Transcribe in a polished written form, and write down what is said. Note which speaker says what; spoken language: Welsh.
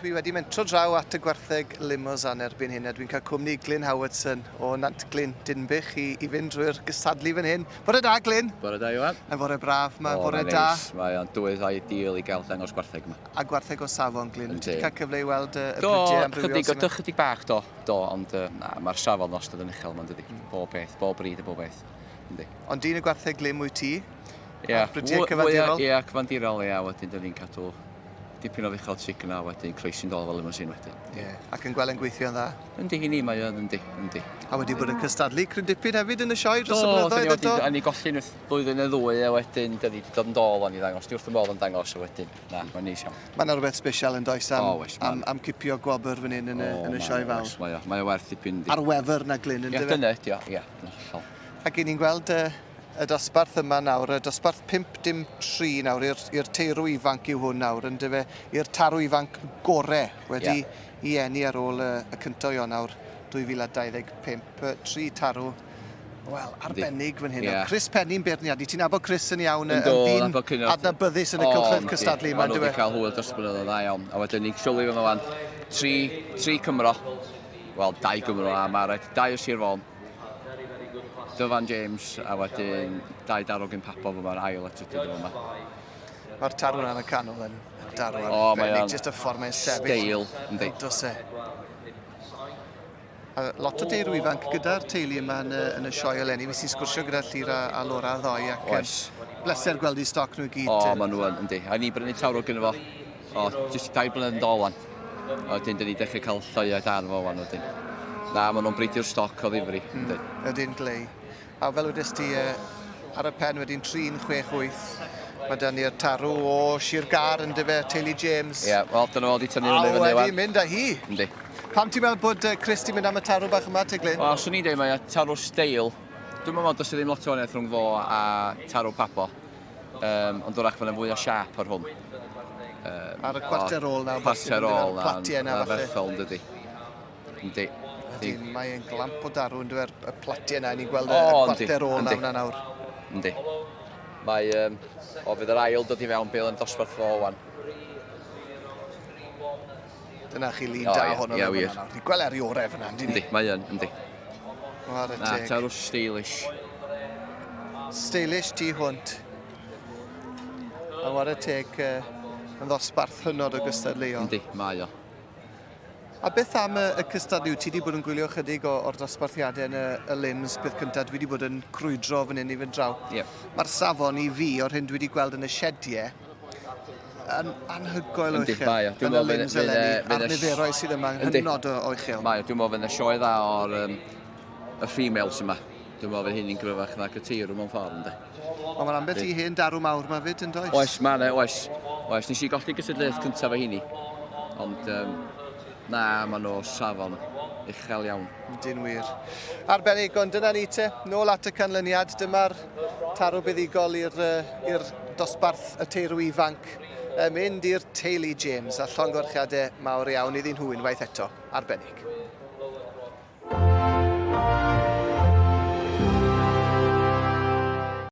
Speaker 1: Dwi wedi mentro draw at y gwartheg Limousin erbyn hyn a dwi'n cael cwmni Glyn Howardson o Nantglyn, Dinbych i, i fynd drwy'r gystadlu fan hyn. Bore da, Glyn! Bore da, Iwan. Mae'n fore braf, mae'n fore da.
Speaker 2: Neis. Mae o'n dywydd ideal i gael dangos gwartheg yma.
Speaker 1: A gwartheg o safon, Glyn. Ti wedi cael cyfle i weld y, y bridiau amrywiol
Speaker 2: sy'n... Do, chydig, chydig bach, do, do, ond na, mae'r safon wastad yn uchel yma'n dydi. Bob beth, bob bryd a bob beth. Yndi.
Speaker 1: Ond dyn y gwartheg Glyn wyt ti? Ie. Bridiau cyfandirol?
Speaker 2: Ie, cyfandirol, ie, wedyn dyn ni'n cadw dipyn o fuchod sugno a wedyn croesi'n dol efo limousine wedyn.
Speaker 1: Ie, yeah. ac yn gweld yn gweithio'n dda.
Speaker 2: Yndi, i ni mae o'n, yndi, yndi.
Speaker 1: A wedi bod yn cystadlu cryn dipyn hefyd yn y sioe dros y blynyddoedd
Speaker 2: eto? Do, a ni golli wrth blwyddyn neu ddwy a wedyn dyn ni wedi dod yn dôl o'n i ddangos. Di wrth y modd yn dangos a wedyn, na, mae'n neis iawn.
Speaker 1: Mae yna rhywbeth special yn does am, oh, oes, am, am cipio gwobr fan hyn yn y, oh, yn y sioe fawr.
Speaker 2: Oes, mae o, mae o werth dipyn.
Speaker 1: A'r wefr na Glyn,
Speaker 2: yn Ie, dyna ydi o, ie, yn hollol.
Speaker 1: Ac i ni'n gweld uh, y dosbarth yma nawr, y dosbarth 5 dim 3 nawr, i'r teirw ifanc yw hwn nawr, yndyfe, i'r tarw ifanc gore wedi yeah. i eni ar ôl y, y cyntaf o Ionawr 2025. Tri tarw, wel, arbennig fan hyn. Yeah. Chris Penny'n beirniadu. Ti'n nabod Chris yn iawn, yn ddyn adnabyddus yn y cylchoedd cystadlu yma,
Speaker 2: yndyfe? Maen nhw wedi cael hwyl dros y blynyddoedd dda iawn. A wedyn ni'n sylwi fan wan, tri, tri Cymro, wel, dau Gymro a Mared, dau o Sir Fôn, Dyfan James a wedyn dau darw gyn Papo fy ma'r ail a trydydd yn fama.
Speaker 1: Mae'r tarw yna yn y canol yn darw arbennig, oh, jyst y ffordd mae'n sefyll.
Speaker 2: Steil, yndi.
Speaker 1: Dos e. A lot o deirw ifanc gyda'r teulu yma yn y, yn y sioe eleni. Fi sy'n sgwrsio gyda Llyr a, a Laura ddoe ac Oes. bleser gweld i stoc nhw i gyd.
Speaker 2: O, oh, maen nhw yn, yndi. A ni brynu tarw gyda fo. O, jyst dau blynedd yn dol wan. A wedyn, dyn ni dechrau cael lloiau da arno fo wan wedyn. Na, maen nhw'n breidio'r stoc o ddifri. Mm,
Speaker 1: ydyn, glei. A fel wedys ti, ar y pen wedyn 368, mae da ni'r tarw o Sir Gâr yn dyfe, teulu James.
Speaker 2: Ie, yeah, wel, dyna fo di tynnu hwnna i
Speaker 1: fyny. A wedi mynd â hi.
Speaker 2: Yndi.
Speaker 1: Pam ti'n meddwl bod Chris di mynd am y tarw bach yma, te Glyn?
Speaker 2: Wel, swn i'n dweud mae tarw steil. Dwi'n meddwl does ddim lot o wahaniaeth rhwng fo a tarw Papo. Um, ond wrach mae'n fwy o siap ar hwn.
Speaker 1: Um, ar y cwarter ôl nawr.
Speaker 2: Cwarter ôl
Speaker 1: na. Platiau na
Speaker 2: falle. Arferthol yn dydi. Yndi.
Speaker 1: Ydy, mae'n glamp o darw yn dweud y platiau na, ni'n gweld y cwarter ôl na hwnna nawr.
Speaker 2: Yndi. Mae, um, o, fydd yr ail dod i fewn bil yn dosbarth fo wan.
Speaker 1: Dyna chi lun da honno.
Speaker 2: Ie, wir.
Speaker 1: Ni'n gweld ar ei orau fyna, yndi?
Speaker 2: Yndi, mae yn, yndi.
Speaker 1: Whare
Speaker 2: teg. Na, tarw stylish.
Speaker 1: Stylish tu hwnt. A whare teg uh, yn ddosbarth hynod o gystadleuol.
Speaker 2: Yndi, mae o.
Speaker 1: A beth am y, y cystadlu? Ti wedi bod yn gwylio chydig o'r dosbarthiadau yn y, y limbs peth cyntaf. Dwi wedi bod yn crwydro fan hyn i fynd draw.
Speaker 2: Yep.
Speaker 1: Mae'r safon i fi o'r hyn dwi wedi gweld yn y siediau yn anhygoel o uchel.
Speaker 2: Mae o.
Speaker 1: Yn y limbs eleni, a'r niferoedd sydd yma yn hynod o uchel.
Speaker 2: Mae o. Dwi'n meddwl fydd yna sioe dda o'r um, y females yma. Dwi'n meddwl fydd hyn yn gryfach nag y teirw mewn ffordd, ynddi.
Speaker 1: Ond mae'n ambell i hen darw mawr yma fyd, yn does?
Speaker 2: Oes, mae yna, oes. Oes, nes i golli gystadleuaeth cyntaf fy hynny. Ond, um, na, maen nhw safon uchel iawn.
Speaker 1: Yndyn wir. Arbennig, ond dyna ni te. Nôl at y canlyniad, dyma'r tarw buddugol i'r dosbarth y teirw ifanc. Mynd i'r teulu James a llongyfarchiadau mawr iawn iddyn nhw unwaith eto. Arbennig.